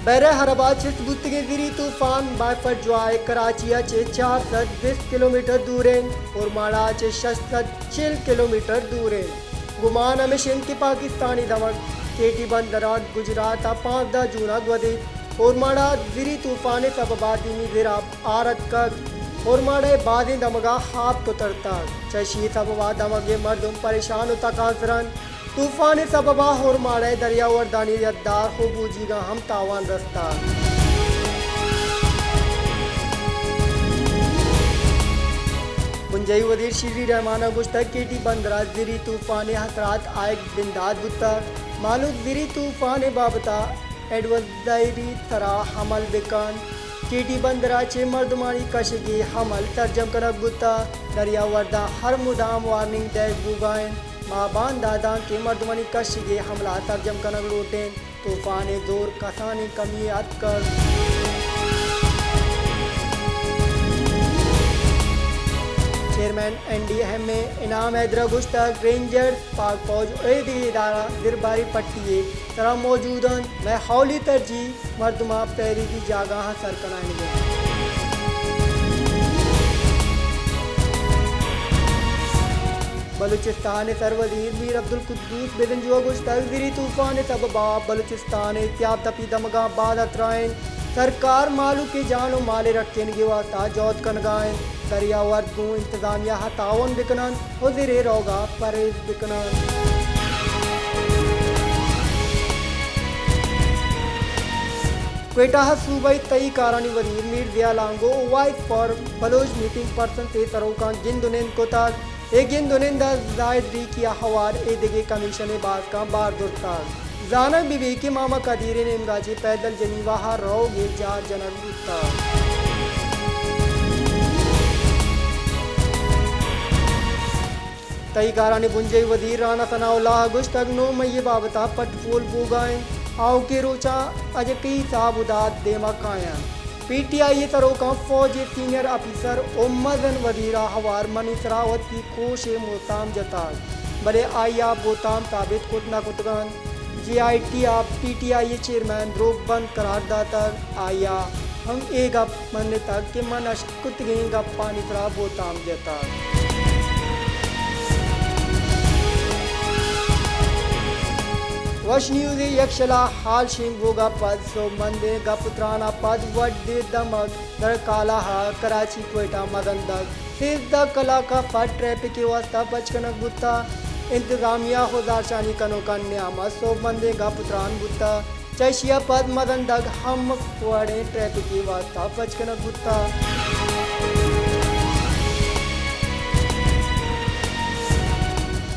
بحر عرب ءَ چست بوتگیں زری طوفان بائفٹ جواہ ءِ کراچی ءَ چہ چار سد بیست کلومیٹر دور اِنت، اورماڑہ ءَ چہ شش سد چل کلومیٹر دور اِنت۔ گمان ہمیش اِنت کہ پاکستانی دمگ کے ٹی بندر ءَ گجرات ءَ پانزدہ جون ءَ گودیت۔ اورماڑہ ءَ زری طوفان ءِ سبب ءَ دیمی زر ءَ آر اتکگ۔ اورماڑہ ءِ بازیں دمگاں آپ کترتگ۔ چہ اشی ءِ سبب ءَ دمگ ءِ مردم پریشان ءُ تکانسر اَنت۔ طوفان ءِ سبب ءَ اورماڑہ ءِ دریاوردانی یدار ءُ بوجیگاں ہم تاوان رستگ۔ بنجاہی وزیر شیری رحمان ءَ گوشتگ کہ کے ٹی بندر ءَ زری طوفان ءِ اثرات آیگ بندات بوتگ۔ مہلوک زری طوفان ءِ بابت ءَ ایڈوائزری ءِ سرا عمل بہ کنت۔ کے ٹی بندر ءَ چہ مردمانی کشگ ءِ عمل سرجم کنگ بوتگ۔ دریاورداں ہر مدام وارننگ دئیگ بوگ ءَ اِنت۔ ما باندات داں کہ مردمانی کشگ ءِ عمل ءَ سرجم کنگ لوٹ اِنت۔ طوفان ءِ زور کسانیں کمی ءَ اتکگ۔ چیئرمین این ڈی ایم اے انعام حیدر ءَ گوشتگ، رینجرز، پاک فوج ءُ اے دگہ ادارہ درباری پٹی ءِ سرا موجود اَنت۔ مئے اولی ترجیح مردماں پیریزی جاگہاں سر کنائینگ اِنت۔ بلوچستان ءِ سروزیر میر عبدالقدوس بزنجو ءَ گوشتگ، زری طوفان ءِ سبب ءَ بلوچستان ءِ تیاب تپی دمگاں باز ہترہ اِنت۔ سرکار مہلوک ءِ جان ءُ مال ءِ رکینگ ءِ واستہ جہد کنگ ءَ اِنت۔ دریاورد گوں انتظامیہ ءَ تعاون بہ کن اَنت ءُ زر ءِ روگ ءَ پرہیز بہ کن اَنت۔ کوئٹہ ءَ صوبائی تہی کارانی وزیر میر ضیاء لانگو ءُ voice for Baloch missing persons ءِ سروکاں گند ءُ نند کتگ۔ اے گند ءُ نند ءَ زاہد ریکی ءَ ہوار اے دگہ کمیشن ءِ باسکاں بار زرتگ۔ زانگ بہ بیت کہ ماما قدیر ءِ نیمگ ءَ چہ پیدل جنیوا ءَ روگ ءِ جہد جنگ بوتگ۔ تہی کارانی بنجاہی وزیر رانا ثناء اللہ ءَ گوشتگ، نو مئی ءِ بابت ءَ پٹ پول بوگ ءَ اِنت، آؤکیں روچاں اجکہی حساب ءُ داد دیم ءَ کاینت۔ پی ٹی آئی ءِ سروکاں فوج ءِ سینئر آفیسر ءُ مزن وزیر ءَ ہوار منی سرا وتی کوش ءِ بہتام جتگ، بلے آئی ءَ بہتام ثابت کت نہ کتگ اَنت۔ جے آئی ٹی ءَ پی ٹی آئی ءِ چیئرمین دروگ بند قرار داتگ۔ آئی ءَ ہم اے گپ منتگ کہ من اش کتگیں گپانی سرا بہتام جتگ۔ وش نیوز ءِ یکشلا ہال شنگ بوگ ءَ پد سوبمندیں گپ ءُ تران ءَ پد وڈ ءِ دمگ درکالا ءَ کراچی کوئٹہ مزن دگ سیزدہ کلاک ءَ پد ٹریفک ءِ واستہ پچ کنگ بوتگ۔ انتظامیہ ءُ زہرشانی کنوکانی نیام ءَ سوبمندیں گپ ءُ تران بوتگ۔ چہ ایشی ءَ پد مزن دگ ہمک وڑیں ٹریفک ءِ واستہ پچ کنگ بوتگ۔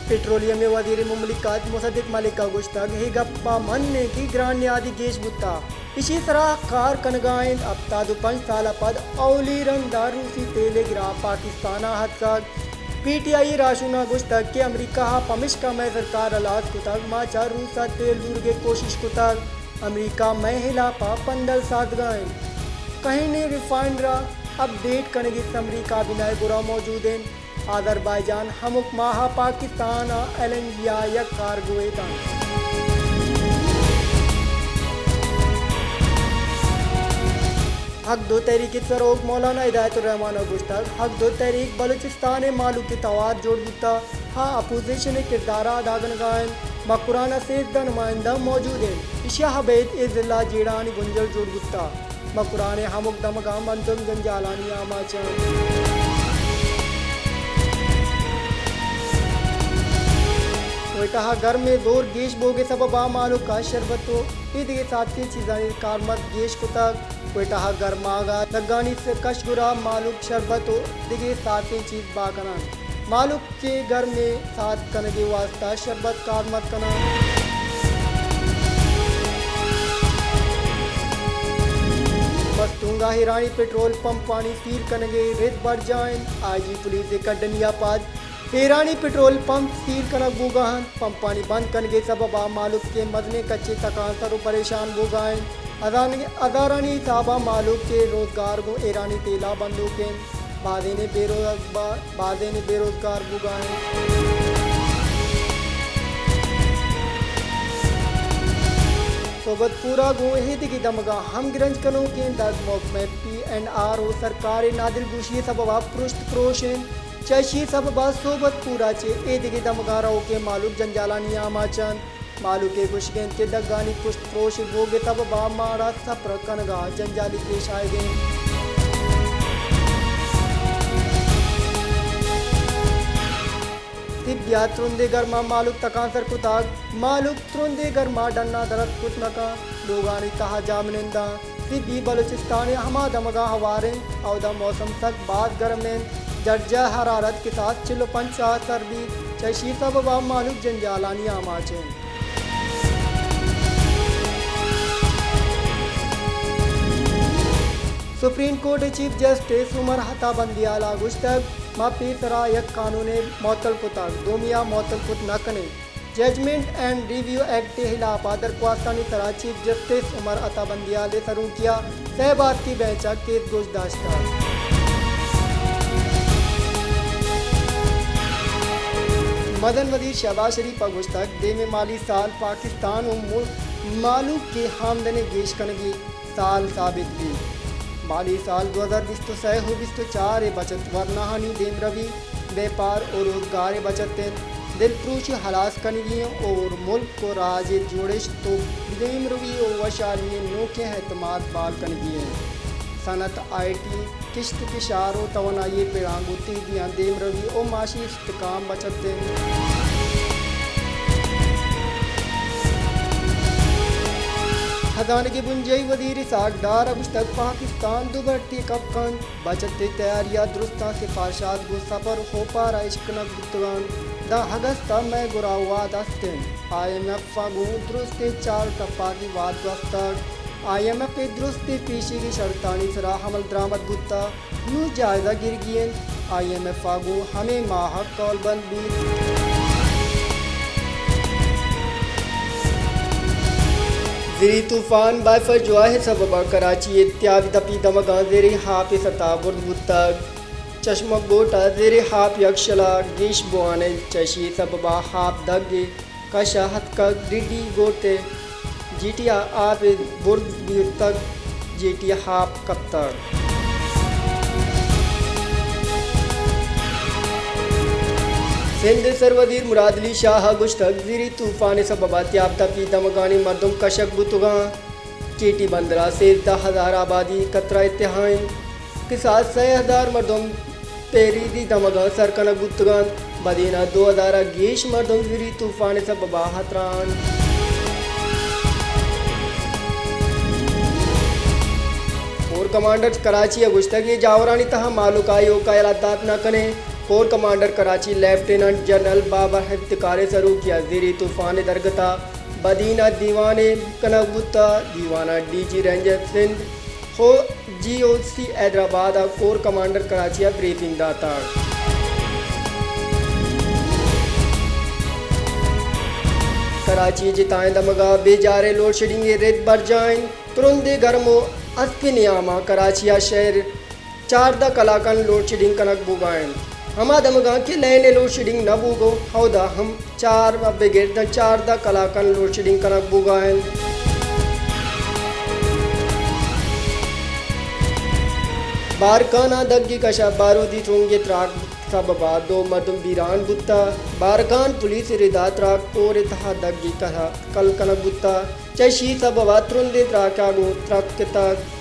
پٹرولیم ءِ وزیر مملکت مصدق ملک ءَ گوشتگ، اے گپ ءَ من ایں کہ گران نیادی گیش بوتگ، ایشی سرا کار کنگ ءَ اِنت۔ ہپتاد ءُ پنچ سال ءَ پد اولی رند ءَ روسی تیل ءِ گران پاکستان ءَ اتکگ۔ پی ٹی آئی ءِ راہشون ءَ گوشتگ کہ امریکہ ءَ پمیشکا مئے سرکار ہلاس کتگ، ما چہ روس ءَ تیل زورگ ءِ کوشش کتگ، امریکہ مئے ہلاپ ءَ پندل سازگ ءَ اِنت۔ کہینیں ریفائنر ءَ اپ ڈیٹ کنگ ءِ سمری کابینہ ءِ گورا موجود اِنت۔ آذربائیجان ہمک ماہ ءَ پاکستان ءَ ایل این جی ءِ یک کارگوے دنت۔ حق دو تحریک ءِ سروک مولانا ہدایت الرحمان ءَ گوشتگ، حق دو تحریک بلوچستان ءِ مہلوک ءِ توار جوڑ بوتگ، آ اپوزیشن ءِ کردار ءَ ادا کنگ ءَ اِنت، مکران ءَ سیزدہ نمائندہ موجود اِنت، ایشی ءَ ابید اے ضلع ءَ جیڑہانی بنجل جوڑ بوتگ۔ مکران ءِ ہمک دمگاں مردم جنجالانی آماچ اَنت۔ کوئٹہ ءَ گرم ءِ زور گیش بوگ ءِ سبب ءَ مہلوک ءَ شربت ءُ اے دگہ ساعتی چیزانی کارمرز گیش کتگ۔ کوئٹہ ءَ گرماگ ءِ دگانی کشگرا مہلوک شربت ءُ دگہ ساعتیں چیز بہا کن اَنت۔ مہلوک چہ گرم ءِ ساعت کنگ ءِ واستہ شربت کارمرز کن اَنت۔ مستونگ ءَ ایرانی پٹرول پمپانی سیل کنگ ءِ رد برجاہ اِنت۔ آئی جی پولیس ءِ کڈنی ءَ پد ایرانی پٹرول پمپ سیل کنگ بوگ ءَ اَنت۔ پمپانی بند کنگ ءِ سبب ءَ مہلوک ءِ مزنیں کچے تکانسر ءُ پریشان بوگ ءَ اِنت۔ ہزان-، ہزارانی حساب ءَ مہلوک ءِ روزگار گوں ایرانی تیل ءَ بندوک اِنت۔ بازینے بے روز-، با-، بازینے بے روزگار بوگ ءَ اَنت۔ صحبت پورا گوں اے دگہ دمگاں ہم گرنج کنوکیں دگ محکمہ پی اینڈ آر و سرکار ءِ نادلگوشی ءِ سبب ءَ پرشت پروش انت۔ چہ اشی ءِ سبب ءَ صحبت پورا چہ اے دگہ دمگاں روکیں مہلوک جنجالانی آماچ انت۔ مہلوک ءِ گوشگ انت کہ دگانی پرشت پروش بوگ ءِ سبب ءَ مارا سفر کنگ ءَ جنجالی پیش آیگ انت۔ طبی ءَ ترندیں گرما مہلوک تکانسر کتگ۔ مہلوک ترندیں گرما ڈنا در اتک کت نہ کنت۔ لوگانی تہا جاہ مننداں۔ طبی بلوچستان ءِ ہما دمگاں ہوار انت، اودا موسم سک باز گرم انت۔ درجہ حرارت کساس چل و پنچ ءَ سر بیت، چہ اشی سبب ءَ مہلوک جنجالانی آماچ انت۔ سپریم کورٹ ءِ چیف جسٹس عمر عطا بندیال ءَ گوشتگ، ما پیسرا یک قانونے معطل کتگ، دومی ءَ معطل کت نہ کنیں۔ ججمنٹ اینڈ ریویو ایکٹ ءِ ہلاپ ءَ درخواستانی سرا چیف جسٹس عمر عطا بندیال ءِ سروکی ءَ سئے باسکی بینچ ءَ کیس گوش داشتگ۔ مزن وزیر شہباز شریف ءَ گوشتگ، دیمی مالی سال پاکستان و ملک مہلوک ءِ آمدنی گیش کنگی سال ثابت بیت۔ مالی سال دو ہزار بیست و سئے و بیست و چار ءِ بچت ورناہانی دیمروی، بیپار و روزگار ءِ بچت انت، دلپروشی ہلاس کنگی انت اور ملک و راج ءِ جوڑشت و دیمروی و وشحالی ءِ نوکیں اعتماد بحال کنگی انت۔ صنعت، آئی ٹی، کشت و کشار و توانائی ءِ پڑاں گوں تیزی آں دیمروی و معاشی استحکام بچت انت۔ خزانگ ءِ بنجاہی وزیر اسحاق ڈار ءَ گوشتگ، پاکستان دوبر ٹیک اپ کنت، بچت ءِ تیاری ءَ درستاں سفارشات گوں سفر اوپار ءَ اشکنگ بوتگ انت، داں اگست ءَ مئے گورا وھد است انت۔ آئی ایم ایف ءَ گوں درستیں چار ٹپاکی وھد گوستگ۔ آئی ایم ایف ءِ درستیں پیشیگی شرطانی سرا عمل درآمد بوتگ۔ نوں جائزہ گرگی انت۔ آئی ایم ایف ءَ گوں ہمے ماہ ءَ کول بند بیت۔ زری طوفان بائفر جواہ ءِ سبب ءَ کراچی ءِ تیاب دپی دمگاں زری آپ ءِ سطح برز بوتگ۔ چشمک گوٹ ءَ زری آپ یکشل ءَ گیش بوان انت، چہ اشی ءِ سبب ءَ آپ دگ ءِ کش ءَ اتکگ۔ ڈڈی گوٹ ءِ جیٹی ءَ آپ برز بیتگ، جیٹی ءَ آپ کپتگ۔ سندھ ءِ سروزیر مراد علی شاہ ءَ گوشتگ، زری طوفان ءِ سبب ءَ تیاب دپی دمگانی مردم کشگ بوتگ انت۔ کیٹی بندر ءَ سیزدہ ہزار آبادی خطرہ ءِ تہا انت۔ کساس سئے ہزار مردم پیریزی دمگاں سر کنگ بوتگ انت۔ بدین ءَ دو ہزار ءَ گیش مردم زری طوفان ءِ سبب ءَ ہترہ انت۔ کور کمانڈر کراچی ءَ گوشتگ، اے جاورانی تہا مہلوک ءَ ایوک ءَ یلہ دات نہ کنیں۔ Corps commander Karachi lieutenant general Babar Iftikhar ءِ سروکی ءَ زری طوفان ءِ درگت ءَ بدین ءَ دیوانے کنگ بوتگ۔ دیوان ءَ ڈی جی رینجر سندھ ءُ جی او سی حیدرآباد ءَ کور کمانڈر کراچی ءَ بریفنگ داتگ۔ کراچی ءِ جتائیں دمگ ءَ بے جاریں لوڈ شیڈنگ ءِ رد برجاہ انت۔ ترندیں گرم ءُ اسپی نیام ءَ کراچی ءَ شہر چاردہ کلاکاں لوڈ شیڈنگ کنگ بوگ ءَ انت۔ ہما دمگاں کہ لین ءِ لوڈ شیڈنگ نہ بوگ ءَ، اودا ہم چار ءَ بگر داں چاردہ کلاکاں لوڈ شیڈنگ کنگ بوگ ءَ انت۔ بارکھان ءَ دگے کش ءَ بارودی ترنگے تراک سبب ءَ دو مردم بیران بوتگ۔ بارکھان پولیس ءِ رد ءَ تراک کور ءِ تہا دگے کش ءَ کل کنگ بوتگ۔ چہ اشی سبب ءَ ترندیں تراک ءَ گوں ترک کتگ۔